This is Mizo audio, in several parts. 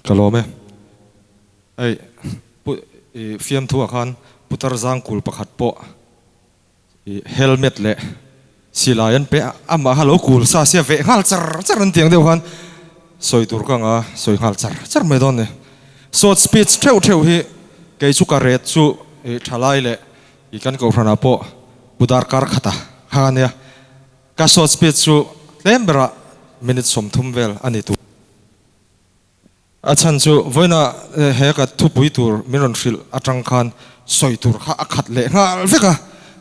Ka lawm e. Hei pu i fiamthu ah khan putar zangkul pakhat pawh i helmet leh silai an pe a, amah kha lo kul sa sia veh nghal char char an tiang deuh khan sawi tur ka anga sawi nghal char char mai dawn ni. Short speech theuh theuh hi kei chu ka ret chu i thalai leh i kan kohhranah pawh pu darkar khata kha a nia. Ka short speech chu tlem berah minute 30 vel a ni tur. A chhan chu vawiina he ka thupui tur min rawn hrilh atang khan sawi tur kha a khat leh nghal vek a.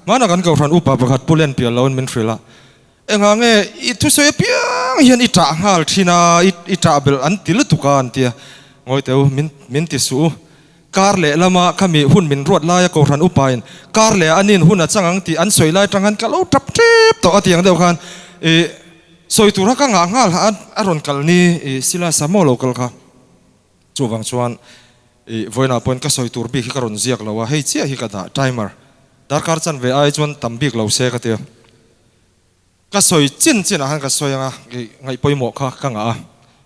Hmana kan kohhran upa pakhat Pu Len Pial loin min hrilh a, Engah nge i thusawi apiang hian i ṭah nghal ṭhin a, i ṭah belh an ti lutuk a an ti a. Ngawi teh u, min ti suh u. Kar leh lama khami hun min ruat laia kohhran upain kar leh ah anin hun a chang ang tih an sawi lai atang khan ka lo tap tep tawh a tiang deuh khan i sawi tura ka ngah nghal a a rawn kal ni i Silas a maw lo kal kha chuvang chuan i vawiinah pawhin ka sawi tur bik hi ka rawn ziak lo a hei chiah hi ka dah timer darkar chanve ai chuan tam bik lo se ka tia. Ka sawi chin chin ah khan ka sawi anga ngaih pawimawh kha ka ngah a.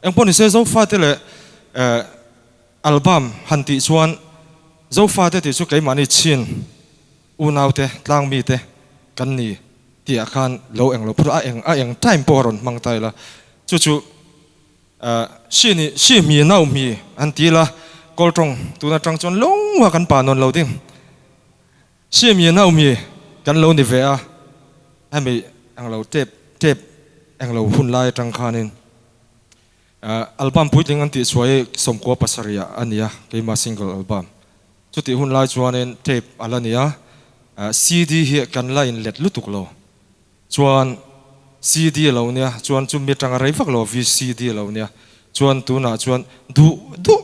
Engpawh nise Zofate leh album han tih chuan Zofate tih chu keimahni chin unaute tlangmite kan ni tih ah khan lo eng lo phur a eng a eng time pawh a rawn hmang ta ila chu chu Hri nih hri hmi nau hmi han ti ila Kawltawng tun atang chuan lung a kan pa nawn lo ding. Hri mi nau mi kan lo ni ve a, hemi englo tep tep englo hun lai atang khanin album puitling an tih chhuah hi 97 ah a ni a, keima single album. Chutih hun lai chuanin tape a la ni a, CD hi kan la inlet lutuk lo. Chuan CD a lo nia, chuan chumi atanga rei vak lo VCD a lo nia, chuan tunah chuan duh duh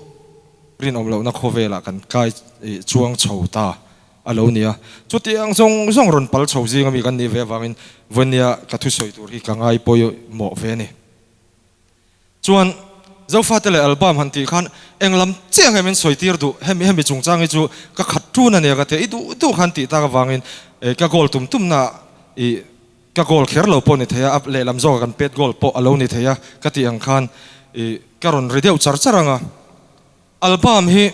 rinawm lohna khawvelah kan kai chuang chho ta a lo nia. Chutiang zawng zawng rawn pal chho zing ami kan nih ve avangin vawinia ka thusawi tur hi ka ngai pawimawh ve a ni. Chuan Zofate leh album han tih khan eng lam chiah nge min sawi tir duh, hemi hemi chungchang hi chu ka khat ṭun a nia ka ti a, i duh duh khan tih tak avangin ka goal tum tumna i ka goal kher lo pawh ni thei a, a lehlam zawkah kan pet goal pawh a lo ni thei a ka tih ang khan i ka rawn ri deuh char char ang a. Album hi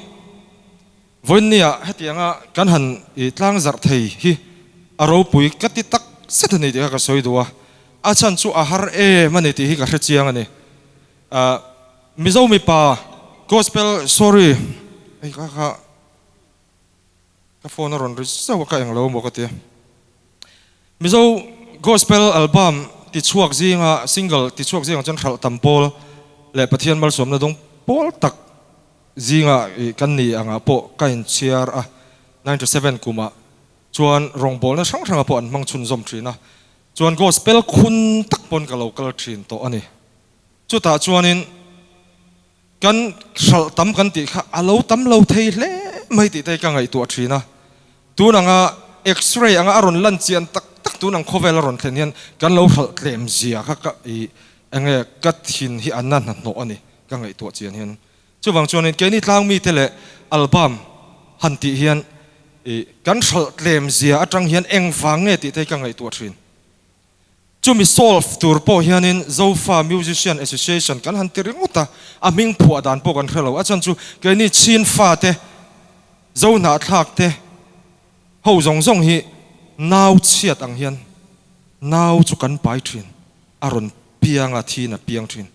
vawiinniah hetianga kan han i tlang zarh thei hi a ropui ka ti tak zet a ni tih kha ka sawi duh a, a chhan chu a har em a ni tih hi ka hre chiang a ni. Mizo mipa gospel sorry hei kha kha ka phone a rawn ri zauh a ka englo maw ka ti a. Mizo gospel album ti chhuak zinga single ti chhuak zingah chuan hralh tam pawl leh Pathian malsawmna dawng pawl tak zinga kan ni angah pawh ka inchhiar a, 97 kumah chuan rawngbawlna hrang hrangah pawh an hmang chhunzawm thin a, chuan gospel khun tak pawn ka lo kal thin tawh a ni. Chutah chuanin kan hralh tam kan tih kha a lo tam lo thei hle mai tih te hi ka ngaihtuah thin a. Tun anga X-ray anga a rawn lan chian tak tak tun ang khawvel a rawn thlen hian kan lo hralh tlem zia kha ka i enge ka thin hi a na hnahnawh a ni ka ngaihtuah chian hian. Chuvang chuanin keini tlangmite leh album han tih hian i kan hralh tlem zia atang hian engvang nge tih te hi ka ngaihtuah thin. Chumi solve tur pawh hianin Zofa Musician Association kan han ti ringawt a, a hming phuah dan pawh kan hre lo. A chhan chu keini Chin fate, Zo hnahthlak te ho zawng zawng hi nau chhiat ang hian nau chu kan pai thin, a rawn piang a, thiin a piang thin.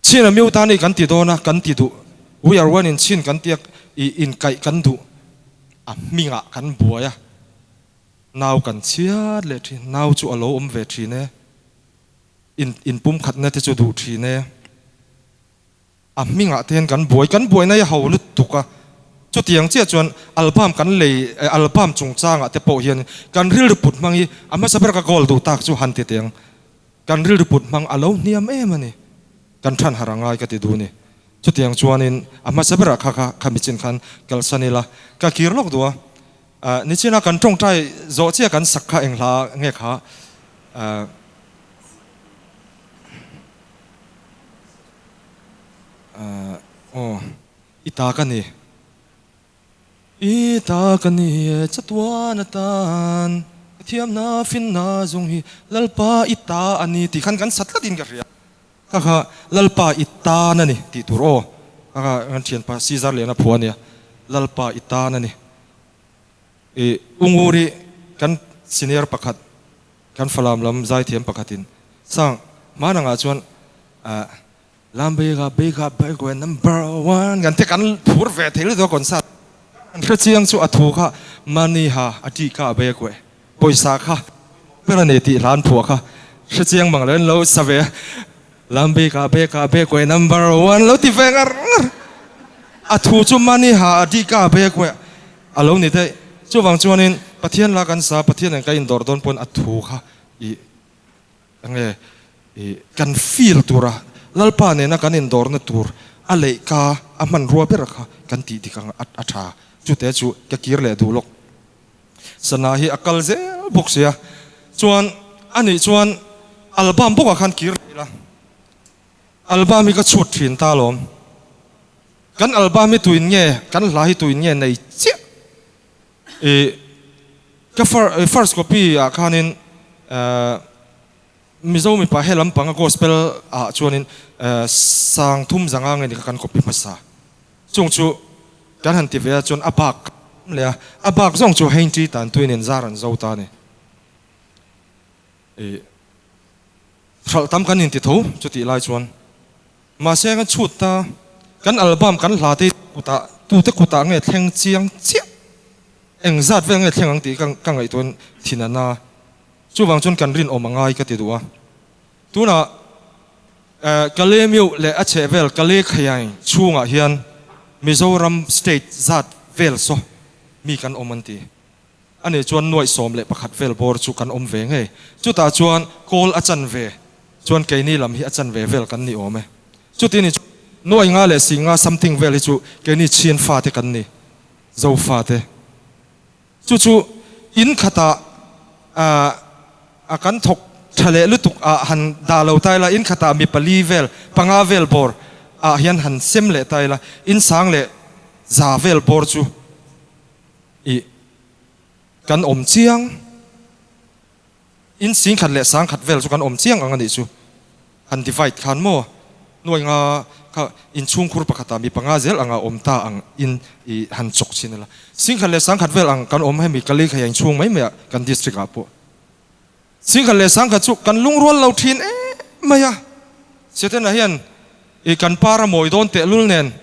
Chin a miu tan i kan ti dawn a, kan ti duh. We are one in Chin kan tia i inkaih kan duh. A hmingah kan buai a. Nau kan chhiat leh thin, nau chu a lo awm ve thin e, in inpumkhatna te chu duh thin e. A hmingah te hian kan buai, kan buaina hi a ho lutuk a, chutiang chiah chuan album kan lei, album chungchangah te pawh hian kan rilru put hmang hi a hmasa ber ka goal duh tak chu han ti teh ang, kan rilru put hmang a lo hniam em a ni, kan than harh a ngai ka ti duh a ni. Chutiang chuanin a hmasa berah kha kha khami chin khan kalsan ila ka kir lawk duh a. Nichina kan tawngtai zawh chiah kan sak kha eng hla nge kha? Aw, i ta ka ni. I ta ka ni e chatuan atan ka thiamna finna zawng hi Lalpa i ta a ni tih khan kan sa tlat in ka hria. Kha kha Lalpa i tan a ni tih tur aw. Kha kha kan thianpa Caesar Liana phua a nia. Lalpa i tan a ni. I Ungur hi kan senior pakhat, kan Falam lam zaithiam pakhatin sang hmanangah chuan ah Lambega bega bego number one kan te kan phur ve thei lutuk a concert kan hre chiang chu a thu kha money ha a tih kha a bei a kueh pawisa kha ber a nei tih hla an phuah kha hre chiang mang lo in lo sa ve a Lambega bega bego number one lo ti ve ngar ngar a thu chu money ha a tih kha a bei a kueh a lo ni daih chuvang chuanin Pathian la kan sa Pathian eng ka indawr dawn pawn a thu kha i Enge i kan feel tura Lalpa nena kan indawrna tur a leihka a hmanrua ber kha kan tih dik ang a tha. Chute chu ka kir leh duh lawk. Sana hi a kal zel bawk sia. Chuan anih chuan album bawkah khan kir leh ila. Album hi ka chhut thin ta alawm. Kan album hi tuin nge kan hla hi tuin nge nei chiah. I ka first copy ah khanin Mizo mipa he lampanga gospel ah chuanin sang thum zanga nge ni kha kan copy hmasa. Chung chu kan han ti ve a chuan a bak leh a, a bak zawng chu hein ṭi tan tuin in zar an zo ta a ni. I hralh tam kan inti tho chutih lai chuan. Mahse kan chhut ta, kan album kan hla te kutah tute kutah nge thleng chiang chiah, eng zat vel nge thleng ang tih ka ngaihtuah thin a na. Chuvang chuan kan rinawm a ngai ka ti duh a. Tunah Kalemiuh leh a chhehvel Kalekhaiain chhungah hian Mizoram state zat vel saw mi kan awm an ti. Ani chuan 11,000 vel bawr chu kan awm ve ngei. Chutah chuan kawl a chan ve chuan keini lam hi a chan ve vel kan ni awm e. Chuti ni chuan nuaih nga leh si nga something vel hi chu keini Chin fate kan ni, Zo fate. Chu chu in khatah a kan thawk tha leh lutuk ah han dah lo ta ila, in khatah mi pali vel, panga vel bawr ah hian han sem leh ta ila, in sang leh za vel bawr chu I kan awm chiang, in singkhat leh sangkhat vel chu kan awm chiang ang a nih chu. Han divide khan maw nuai nga kha inchhungkhur pakhatah mi panga zel anga awm ta ang in i han chawk chin ila. Singkhat leh sangkhat vel ang kan awm hemi ka lei kha inchhung mai mai ah kan district ah pawh. Singkhat leh sangkhat chu kan lungrual lo thin em mai a. Setana hian i kan par a mawi dawn tehlul nen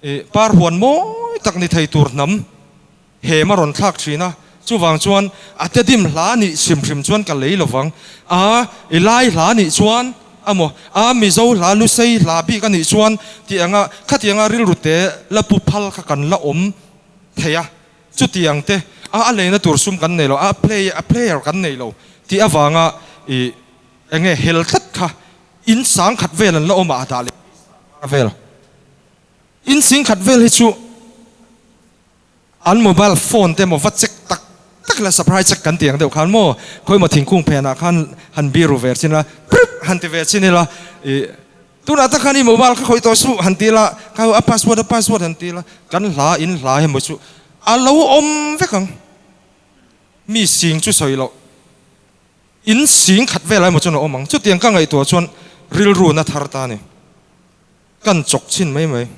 I par huan mawi tak ni thei tur hnam hem a rawn thlak thin a, chuvang chuan a te dim hla nih hrim hrim chuan ka lei lovang a, i lai hla nih chuan amaw a Mizo hla Lusei hla bik a nih chuan tih anga khatianga rilru te la pu phal kha kan la awm thei a, chutiang te a a leina tur sum kan nei lo a play a player kan nei lo tih avanga i enge hel tlat kha in sangkhat vel an la awm a a dah leh vel. In singkhat vel hi chu an mobile phone te emaw va check tak tak ila surprise check kan tih ang deuh khan maw khawimaw thingkung phenah khan han biru ve chin ila prip han ti ve chin ila ih tunah tak khan i mobile kha khawih tawh suh han ti ila kha a password a password han ti ila kan hla in hla emaw chu a lo awm vek ang mi sing chu sawi loh in singkhat velah emaw chuan a awm ang chutiang ka ngaihtuah chuan rilru na thar ta a ni. Kan chawk chhin mai mai.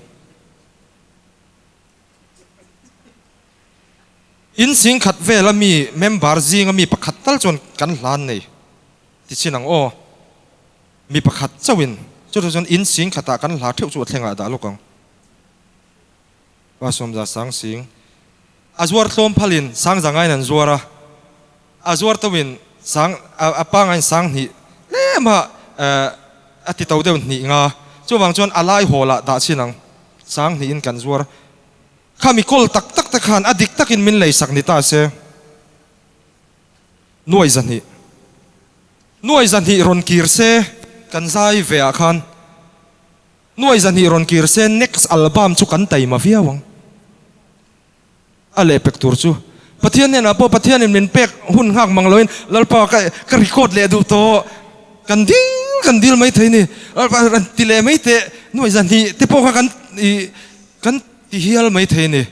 In singkhat vela mi member zinga mi pakhat tal chuan kan hlan nei ti chhin ang aw. Mi pakhat chauhin chutah chuan in singkhatah kan hla theuh chu a thlengah dah lawk ang. Pa Sawmza sang sing a zuar tlawm phalin sang zangain an zuar a, a zuar tawin sang a pangain sang hnih hlem a a ti to deuh hnih nga chuvang chuan a lai hawlah dah chin ang sang hnihin kan zuar kha mi kawl tak tak te khan a dik takin min lei sak ni ta se nuai zahnih nuai zahnih rawn kir se kan zai ve ah khan. Nuai zahnih rawn kir se next album chu kan taima viau ang. A lehpek tur chu Pathian hnenah pawh Pathianin min pek hun nghak mang loin Lalpa ka ka record leh duh tawh kan dil kan dil mai thei ni Lalpa rawn ti leh mai teh nuai zahnih te pawh kha kan ih kan ti hial mai thei ni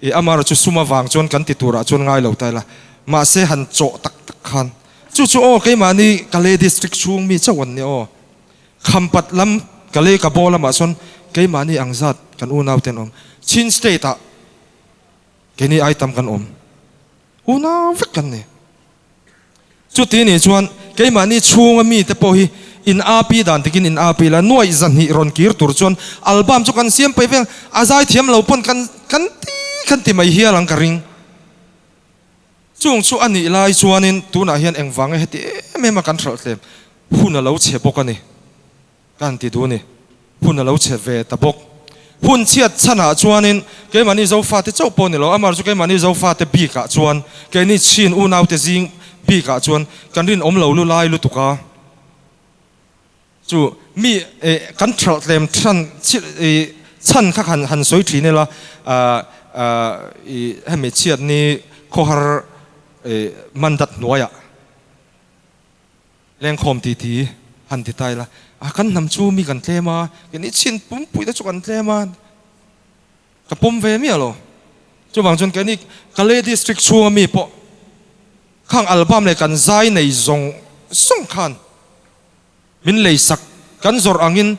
ih amaherawh chu sum avang chuan kan ti turah chuan ngai lo ta ila mahse han chawh tak tak khan chu chu aw keimahni Kalay district chhung mi chauh an ni aw. Khampat lam Kalay Kabaw lamah sawn keimahni ang zat kan unau te an awm. Chin State ah keini ai tam kan awm. Unau vek kan ni. Chuti nih chuan keimahni chhunga mite pawh hi in api dan tikin in api la, nuaih zahnih rawn kir tur chuan album chu kan siam peih vek a, zaithiam lo pawn kan kan ti kan ti mai hial ang ka ring. Chung chu a nih lai chuanin tunah hian engvang nge heti em em a kan hralh tlem hun a lo chhe bawk a ni. Ka han ti duh a ni. Hun a lo chhe ve ta bawk. Hun chhiat chhanah chuanin keimahni Zofate chauh pawh a ni lo, amah chu keimahni Zofate bikah chuan keini Chin unaute zing bikah chuan kan rinawm lo lu lai lutuk a. Chu mi kan hralh tlem chhan chhan kha han han sawi thin ila hemi chhiatni khawhar mandat hnuaiah lengkhawm ti ti han ti ta ila a kan hnam chu mi kan tlem a keini chhin pumpui te chu kan tlem a ka pawm ve miah lo chuvang chuan keini Kalay district chhunga mi pawh khang album leh kan zai nei zawng zawng khan Min leisak kan zawrh angin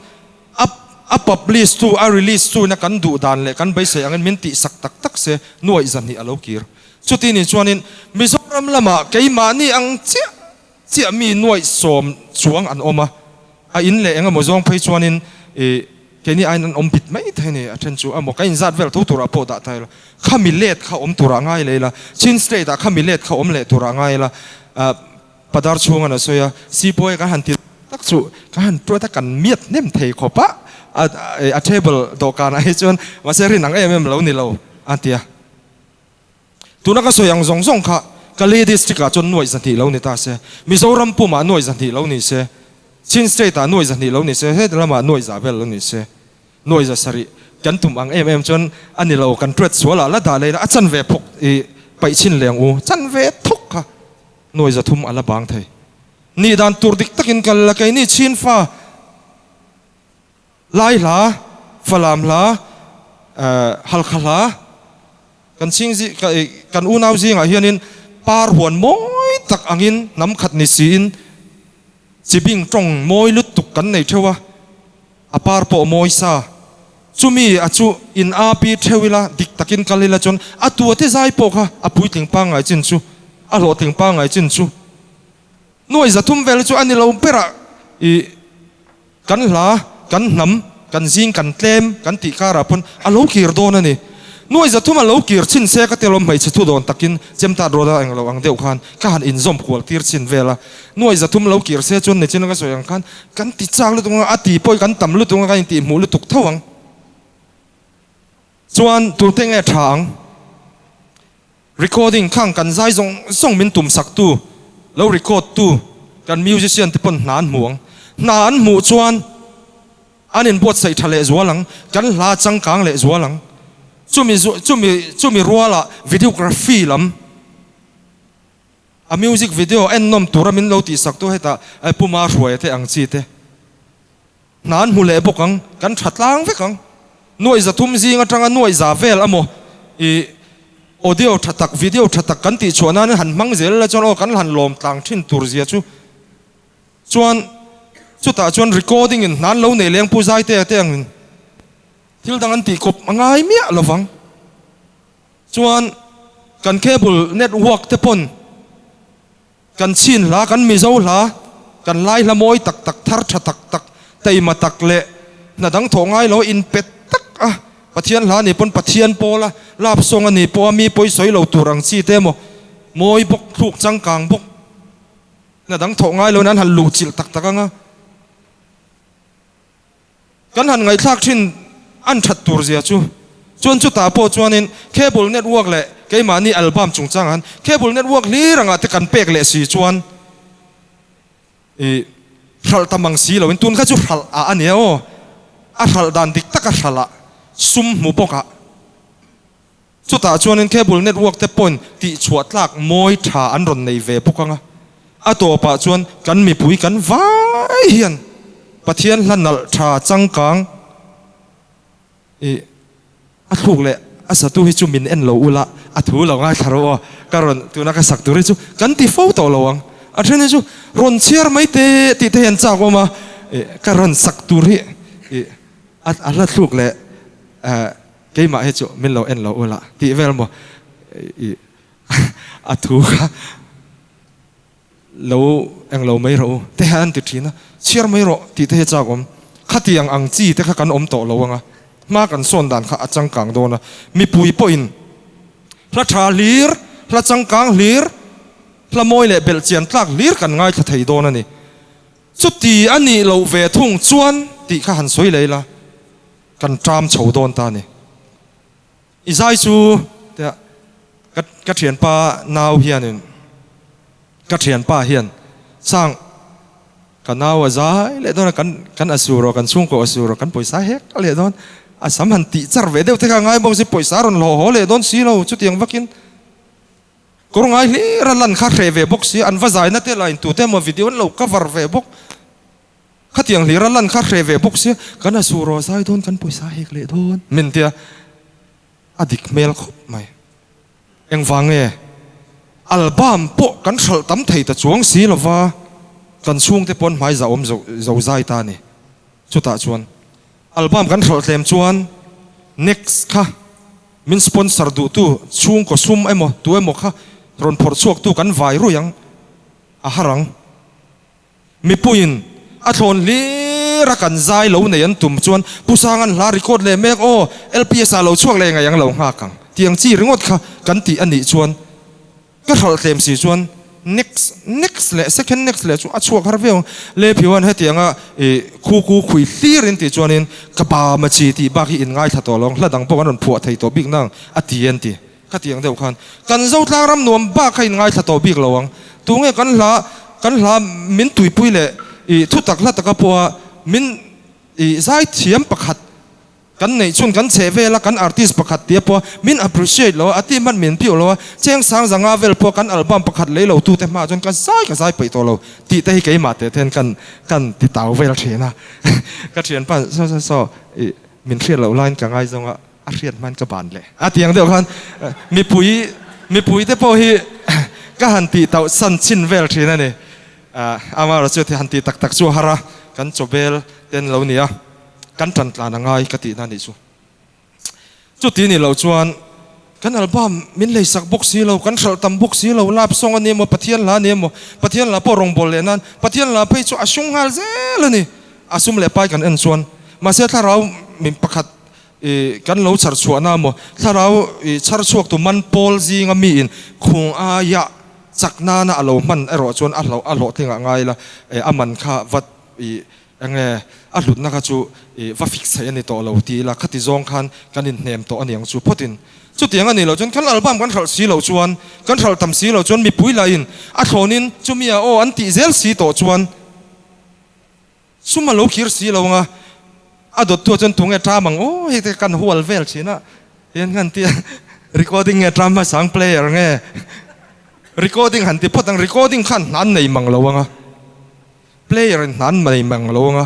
a a publish tu, a release tu ina kan duh dan leh kan beisei angin min tihsak tak tak se nuaih zahnih a lo kir. Chuti ni chuanin Mizoram lamah keimahni ang chiah chiah mi nuaih sawm chuang an awm a, a in leh eng emaw zawng phei chuanin ih keini aiin an awm bit mai thei a ni, a then chu emaw ka inzat vel tho turah pawh dah ta ila, khami let kha awm turah ngai leh ila, Chin state ah khami let kha awm leh turah ngai ila, ah. Padar chhungan a sawi a, Sipuai kan han ti tak chu ka han tuat a, kan miat hnem thei khawp a, a table dawhkanah hi chuan mahse rin ang em em lo ni lo a ti a. Tuna ka sawi ang zawng zawng kha Kalay district ah chuan nuaih zahnih lo ni ta se, Mizoram pumah nuaih zahnih lo ni se, Chin state ah nuaih zahnih lo ni se, heti lamah nuaih zah vel lo ni se, nuaih za sarih kan tum ang em em chuan a ni lo, kan tuat sual ah la dah leh ila a chanve phawk i paih chhin leh ang u, chanve thawk kha. Nuai 300 a la bang thei. Nih dan tur dik takin kal la keini Chin fa Lai hla, Falam hla, Halkha hla kan ching zi kan unau zingah hianin par huan mawi tak angin hnam khat ni siin chibing tawng mawi lutuk kan nei theuh a. A par pawh mawi sa. Chumi a chu in a pi theuh ila, dik takin kal ila chuan a tua te zai pawh kha a puitling pangngai chin chu, a hlawhtling pangngai chin chu nuai 300 vel chu a ni lo berah i kan hla, kan hnam, kan zing, kan tlem kan tih karah pawn a lo kir dawn a ni. Nuai 300 a lo kir chin se ka ti alawm hmeichhe thu dawn takin chemtat rual a englo ang deuh khan ka han inzawm kual tir chin vel a. Nuai 300 lo kir se chuan nichin ka sawi ang khan kan ti chak lutuk ang a, a ti pawh hi kan tam lutuk ang a, kan intih hmuh lutuk tho ang. Chuan tute nge tha ang? Recording khang kan zai zawng zawng min tum sak tu, lo record tu kan musician te pawn hna an hmu ang. Hna an hmuh chuan an inbuatsaih tha leh zual ang, kan hla changkang leh zual ang. Chumi chumi chumi rualah videography lam. A music video en nawm tura min lo tihsak tu hetah Pu Mahruaia te ang chi te hna an hmu leh bawk ang, kan tha tlang vek ang. Nuaih 300 zing atanga nuaih za vel amaw i audio tha tak video tha tak kan tih chhuah nan han hmang zel la chuan aw kan han lawm tlang thin tur zia chu chuan chutah chuan recording in hna an lo nei leng Pu Zaitea te angin thil dang an tih kawp a ngai miah lovang. Chuan kan cable network te pawn kan chhin hla, kan Mizo hla, kan Lai hla mawi tak tak, thar tha tak tak, taima tak leh hna dang thawh ngai lo inpet tak a Pathian hla ni pawn Pathian pawl a lap sawng a ni pawh a mi pawi sawi lo tur ang chi te emaw mawi bawk, thluk changkang bawk, hna dang thawh ngai lo in an han luhchilh tak tak ang a. Kan han ngaihthlak thin an that tur zia chu. Chuan chutah pawh chuanin cable network leh keimahni album chungchangah han cable network hlir angah te kan pek leh si chuan i hralh tam ang si loin tun kha chu hralh ah a nia aw. A hralh dan dik taka hralh ah sum hmu bawk ah. Chutah chuanin cable network te pawhin tihchhuah tlak mawi tha an rawn nei ve bawk ang a, a tawpah chuan kan mipui kan vai hian Pathian hla nalh tha changkang i a thluk leh a satu hi chu min en lo ula a thu lo ngaithla rawh aw, ka rawn tuna ka sak tur hi chu kan ti fo tawh lo ang. A then hi chu rawn chhiar mai te tih te hi an chak awm a. Ka rawn sak tur hi a hla thluk leh keimah hi chu min lo en lo ula tih vel maw a thu kha lo eng lo mai rawh u te hian an ti thin a, chhiar mai rawh tih te hi chak awm. Khatiang ang chi te kha kan awm tawh lo ang a, hma kan sawn dan kha a changkang dawn a, mipui pawhin hla tha hlir, hla changkang hlir, hla mawi leh belhchian tlak hlir kan ngaithla thei dawn a ni. Chuti a nih loh ve thung chuan tih kha han sawi leh ila, kan ṭam chho dawn ta a ni. I zai chu tia ka ka thianpa nau hianin ka thianpa hian sang ka nau a zai leh dawn a kan kan a sur aw kan chhungkaw a sur aw kan pawisa hek leh dawn a sam han tih char ve deuh te kha a ngai bawk si pawisa rawn hlawh haw leh dawn si lo chutiang vakin kawr ngai hlir a lan kha hreh ve bawk si an va zaina te lah in tute emaw video an lo cover ve bawk. Khatiang hlir a lan kha hreh ve bawk sia, kan a su rawh zai dawn kan pawisa hek leh dawn min tia a dik hmel khawp mai. Engvang nge album pawh kan hralh tam thei ta chuang si lova kan chhungte pawn hmai zah awm zo zai ta a ni. Chutah chuan album kan hralh tlem chuan next kha min sponsor duhtu chhungkaw sum emaw tu emaw kha rawn phawrh chhuaktu kan vai ruih ang a har ang. Mipuiin a thlawn hlir a kan zai lo nei an tum chuan Pu Sanga'n hla record leh mek aw, LPS ah lo chhuak leh ngaih ang lo nghak ang tiang chi ringawt kha kan tih a nih chuan ka hralh tlem si chuan next next leh second next leh chu a chhuak har viau ang. Le Phiwan hetianga i khu ku khui hlir in tih chuanin ka ba ma chi tih bak hi in ngaithla tawh lo ang hla dang pawh kan rawn phuah thei tawh bik nang a ti an ti. Khatiang deuh khan kan Zotlang ram nuam bak kha in ngaithla tawh bik lo ang. Tunge kan hla kan hla min tuipui leh i thutak hla taka pawha min i zaithiam pakhat kan neih chhun kan chheh vel a kan artist pakhat tia pawha min appreciate lo a, a ti hman min piuh lo a, cheng sang zanga vel pawha kan album pakhat lei lo tute hmaah chuan ka zai ka zai peih tawh lo tih te hi keimah teh ten kan kan ti tau vel thin a. Ka thianpa saw saw saw i min hriat loh laiin ka ngaizawng a. A hriat hman ka ban leh. A tiang deuh khan mipui mipui te pawh hi ka han tih tauh san chin vel thin a ni. Amaherawhchu chu han tih tak tak chu a har a, kan chawbel ten lo nia, kan tan tlan a ngai ka tihna a nih chu. Chuti nih loh chuan kan album min lei sak bawk si lo, kan hralh tam bawk si lo, love song a ni emaw, Pathian hla a ni emaw, Pathian hla pawh rawngbâwl leh nan, Pathian hla phei chu a sung nghal zel a ni. A sum leh pai kan en chuan mahse thlarau min pakhat I kan lo chhar chhuahna maw? Thlarau i chhar chhuak tu man pawl zinga miin khung aia chak nana a lo hman erawh chuan a hlauh a hlawhtlingah ngai ila a man kha va i enge a hlutna kha chu i va fix theih a ni tawh lo ti ila khati zawng khan kan inhnem tawh a niang chu phawtin chutiang a nih loh chuan kan album kan hralh si loh chuan kan hralh tam si loh chuan mipui lahin a thlawnin chumi ah aw an tih zel si tawh chuan Sum a lo khir si lo anga a dawttu ah chuan tunge ṭam ang aw hei te kan hual vel thin a hian han ti a recording nge ṭam hmasa ang player nge recording han ti phawt ang recording khan hna an nei mang lo anga player in hna an nei mang lo anga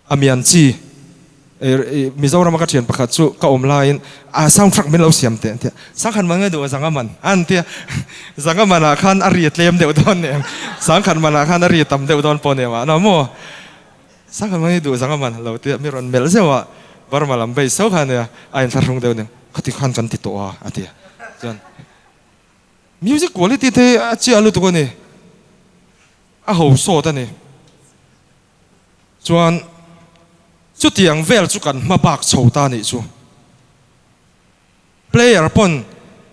a mian chi Mizoram a ka thian pakhat chu ka awm laiin a sound track min lo siam teh an ti a, Sangkhat man nge duh a zanga man an ti a, zanga man ah khan a ri tlem deuh dawn nen Sangkhat man ah khan a ri tam deuh dawn pawh nen mahna maw Sangkhat man nge duh zanga man a lo ti a, mi rawn melh zeuh a Burma lam bei so kha ania a inthlahrung deuh nen khati khan kan ti tawh a a ti a chuan music quality te hi a chiah lutuk a ni a ho sawt a ni. Chuan chutiang vel chu kan hma bak chho ta nih chu. Player pawn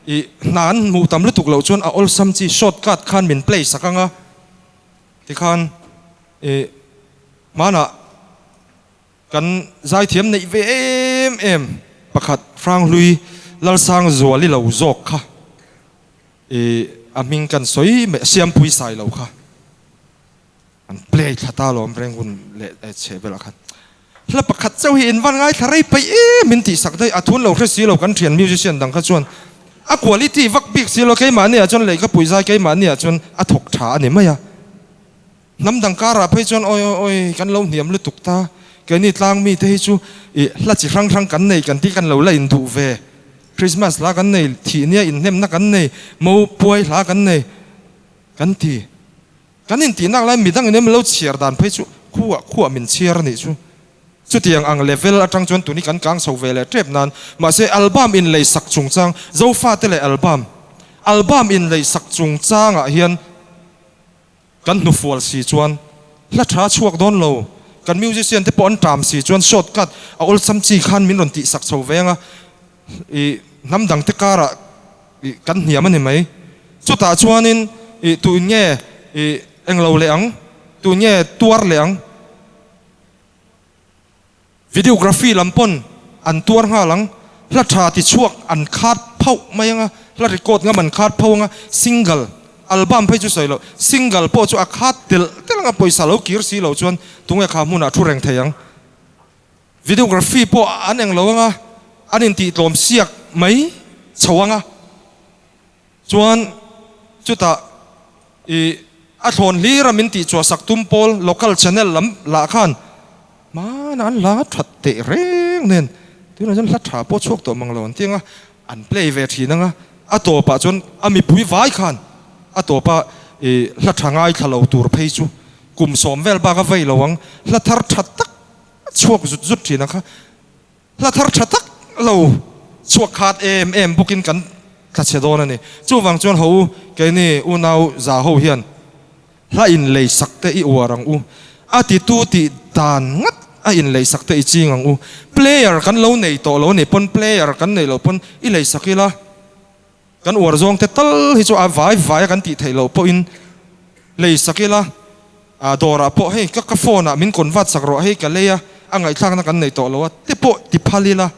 i hna an hmuh tam lutuk loh chuan a awlsam chi short cut khan min play sak ang a tikhan i hmanah kan zaithiam neih ve em em pakhat Hranghlui Lalsangzuali lo zawk kha i a hming kan sawi mai Siampui Sailo kha. An play thla ta lawm reng hun leh chhe velah khan hla pakhat chauh hi in van ngaithla rei peih em min tih sak daih a thun lo hre si lo kan thian musician dang kha chuan a quality vak bik si lo keimahni ah chuan lehkha pui zai keimahni ah chuan a thawk tha a ni mai a hnam dang karah phei chuan awi awi awi kan lo hniam lutuk ta keini tlang mi te hi chu ih hla chi hrang hrang kan nei kan tih kan lo la in duh ve Christmas hla kan nei thih nia inhnemna kan nei mo puai hla kan nei kan ti. Kan intih nak lai midangin em lo chhiar dan phei chu khuah khuah min chhiar a nih chu. Chutiang ang level atang chuan tuni kan kang chho ve leh tep nan. Mahse album inlei sak chungchang, Zofate leh album, album inlei sak chungchangah hian kan hnufual si chuan hla tha chhuak dawn lo. Kan musician te pawh an ṭam si chuan short cut a awlsam chi khan min rawn tihsak chho ve ang a. I hnam dangte karah i kan hniam a ni mai. Chutah chuanin i tuin nge i englo leh ang, tuin nge tuar leh ang. Videography lam pawn an tuar nghal ang, hla tha ti chhuak an khat phauh mai ang a, hla record ngam an khat phauh ang a, single, album phei chu sawi loh, single pawh chu a khat telh telh ang a, pawisa lo kir si lo chuan tunge kha hmunah thu reng thei ang. Videography pawh an eng lo ang a, an intihtlawm siak mai chho ang a, chuan chutah i a thlawn hlir a min tihchhuah sak tum pawl local channel lam lah khan hmana an hla that teh reng nen tunah chuan hla tha pawh chhuak tawh mang lo an ti ang a, an play ve thin ang a, a tawpah chuan a mipui vai khan a tawpa i hla tha ngaithla lo tur phei chu kum sawm vel bak a vei lo ang, hla thar tha tak A chhuak zut zut thin a kha. Hla thar tha tak lo chhuak khat em em bawkin kan tla chhe dawn a ni. Chuvang chuan ho u, keini unau za ho hian hla inlei sak te i uar ang u. A titu tih dan ngat a inlei sak te i ching ang u. Player kan lo nei tawh lo a nih pawn player kan neih loh pawn i lei sak ila. Kan uar zawng te tal hi chu a vai vai a kan tih theih loh pawhin lei sak ila, dawrah pawh hei ka ka phone ah min convert sak rawh hei ka lei a, a ngaihthlakna kan nei tawh lo a te pawh ti phal ila.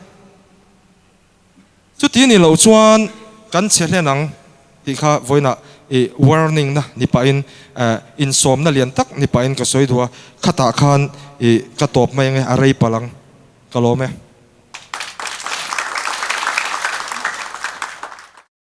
Chuti ni loh chuan kan chhe hlen ang tih kha vawiinah i warning na ni pahin insawmna lian tak ni pahin ka sawi duh a, khatah khan i ka tawp mai ange a rei palh ang ka lawm e.